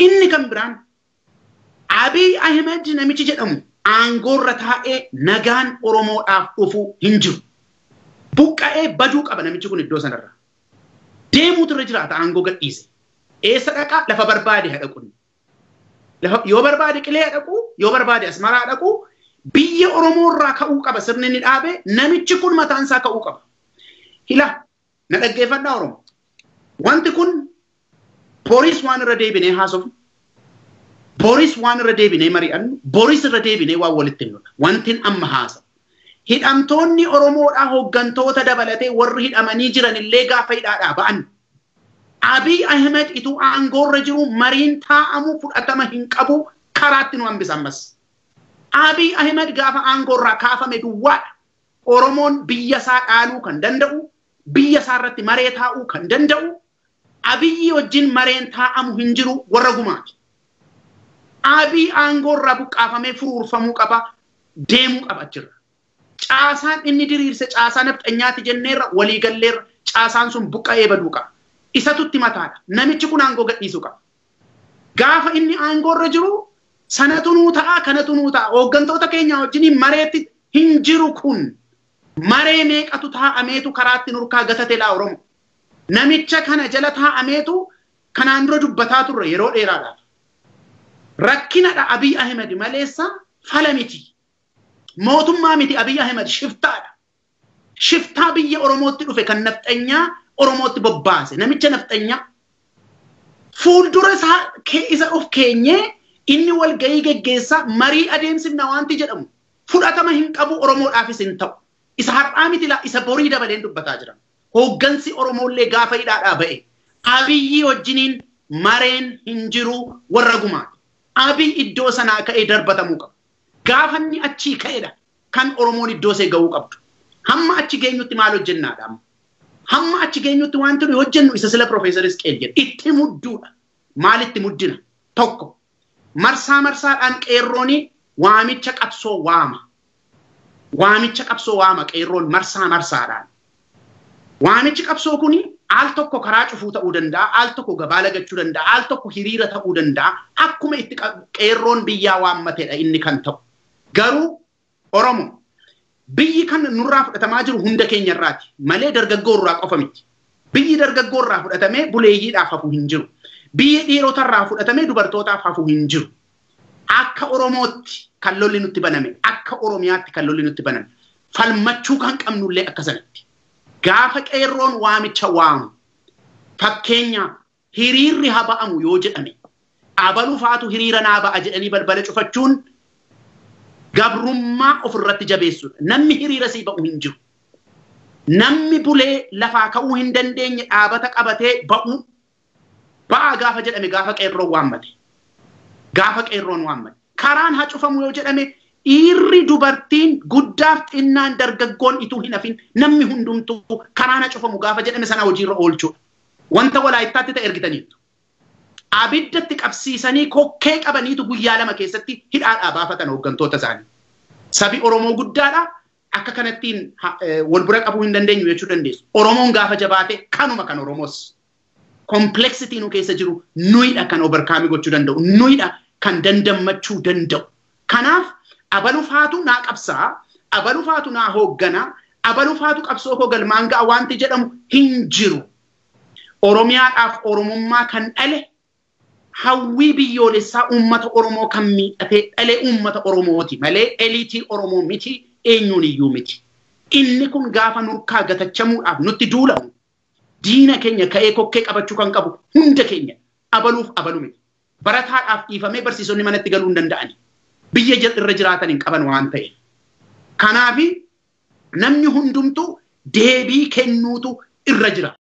Inni kan biraan Abiy Ahmed namichi jedhamu aangoorra taa'ee nagaan Oromoodhaaf dhufu hin jiru. Buqqa'ee baduu qaba namichi kun iddoo sanarra. Deemuutu irra jiraata aangoo gadhiise. Eessa dhaqaa? Lafa barbaade haa dhaqu. Yoo barbaade Qilee haa dhaqu, yoo barbaade Asmaraa haa dhaqu, biyya Oromoorraa ka'uu qaba sirni inni dhaabe, namichi kun mataan isaa ka'uu qaba. Hila, na dhaggeeffadhaa Oromoo. Wanti kun Boris waan irra deebinee haasofnu, Boris waan irra deebinee mari'annu, Boris irra deebinee waan walitti himnudha. Wantin amma haasa'u. Hidhamtoonni Oromoodhaa hooggantoota dabalatee warri hidhamanii jiran illee gaafa hidhaadhaa ba'an. Abiy Ahmed ituu aangoorra jiru mariin taa'amu fudhatama hin qabu, karaatti nu hambisa ammas. Abiy Ahmed gaafa aangoorraa kaafame duwwaadha. Oromoon biyya isaa dhaaluu kan danda'u, biyya isaa irratti maree taa'uu kan danda'u, Abiyyi wajjin mareen taa'amu hin jiru warra gumaati. Abiy aangoorraa buqqaafamee furuurfamuu qaba, deemuu qaba achirra. Caasaan inni diriirse caasaa nafxanyaati jenneerra, waliigalleerra, caasaan sun buqqa'ee baduu qaba. Isatu itti mataadha. Namichi kun aangoo gadhiisuu qaba. Gaafa inni aangoorra jiru sanatu nuu ta'a, kanatu nuu ta'a. Hooggantoota keenya wajjin mareetti hin jiru kun. Maree meeqatu taa'ameetu karaatti nurkaa gatate laa Oromoo. Namicha kana jala taa'ameetu kanaan dura dubbataa turre yeroo dheeraadhaaf. Rakkinadha Abiy Ahmed maleessa fala miti. Mootummaa miti Abiy Ahmed shiftaadha. Shiftaa biyya Oromootti dhufe kan nafxanyaa Oromootti bobbaase. Namicha nafxanyaa fuuldura isaa isa of keenyee inni walgahii geggeessaa marii adeemsifna waanti jedhamu fudhatama hin qabu, Oromoodhaafis hin ta'u. Isa har'aa miti laa, isa borii dabaleen dubbataa jira. Hooggansi Oromoollee gaafa hidhaadhaa ba'e Abiyyi wajjiniin mareen hin jiru warra gumaati. Abiy iddoo sanaa ka'ee darbatamuu qaba. Gaafa inni achii ka'edha kan Oromoon iddoo see ga'uu qabdu. Hamma achi geenyutti maal hojjennaadha amma? Hamma achi geenyutti wanti nuyi hojjennu isa sila Profeesar Isqeel jedhe itti mudduudha. Maalitti muddina? Tokko, marsaa marsaadhaan qeerroon waamicha qabsoo waama. Waamicha qabsoo waama qeerroon marsaa marsaadhaan. Waamichi qabsoo kuni al tokko karaa cufuu ta'uu danda'a, al tokko gabaa lagachuu danda'a, al tokko hiriira ta'uu danda'a. Akkuma itti qeerroon biyyaa waammatedha inni kan ta'u. Garuu Oromoo biyyi kan nurraa fudhatamaa jiru hunda keenyarraati malee dargaggoo irraa qofa miti. Biyyi dargaggoo irraa fudhatamee buleeyyiidhaaf hafu hin jiru. Biyyi dhiirotarraa fudhatamee dubartootaaf hafu hin jiru. Akka Oromootti kan lolli nutti baname, akka Oromiyaatti kan lolli nutti baname, falmachuu kan qabnullee akka sanatti. Gaafa qeerroon waamicha waamu, fakkeenyaaf hiriirri haa ba'amu yoo jedhame, abaluu faatu hiriira naa ba'a jedhanii balbala cufachuun gabrummaa ofirratti jabeessuudha. Namni hiriira sii ba'u hin jiru. Namni bulee lafaa ka'uu hin dandeenye dhaabata qabatee ba'uu ba'aa gaafa jedhame, gaafa qeerroon waammate. Gaafa qeerroon waammate. Karaan haa cufamu yoo jedhame, dhiirri dubartiin guddaaf xinnaan dargaggoon ituu hin hafin namni hundumtuu karaan haa cufamu gaafa jedhame sana hojiirra oolchuudha. Wanta Walaayittaatti ta'e ergitaniitu. Abiddatti qabsiisanii kokkee qabaniitu guyyaa 2 keessatti hidhaadhaa baafatan hooggantoota isaanii. Sabi Oromoo guddaadha. Akka kanattiin wal bira qabuu hin dandeenyu jechuu dandeessu. Oromoon gaafa jabaate kanuma kan Oromoos. Kompleksitii nu keessa jiru nuyidha kan overcome gochuu danda'u. Nuyidha kan dandammachuu danda'u. Kanaaf abalu faatu naa qabsaa, abalu faatu naa hoogganaa, abalu faatu qabsoo koo galmaan ga'a wanti jedhamu hin jiru. Oromiyaadhaaf Oromummaa kan dhale, hawwii biyyoolessaa uummata Oromoo kan miidhatee dhale uummata Oromooti malee eliitii Oromoo miti, eenyuun iyyuu miti. Inni kun gaafa nurkaa gatachamuudhaaf nutti duulamu diina keenya ka'ee kokkee qabachuu kan qabu hunda keenya abaluuf abalu miti. Barataadhaaf dhiifamee barsiisonni manatti galuu hin danda'ani. Biyya irra jiraatan hin qaban waan ta'eef. Kanaafi namni hundumtuu deebii kennuutu irra jira.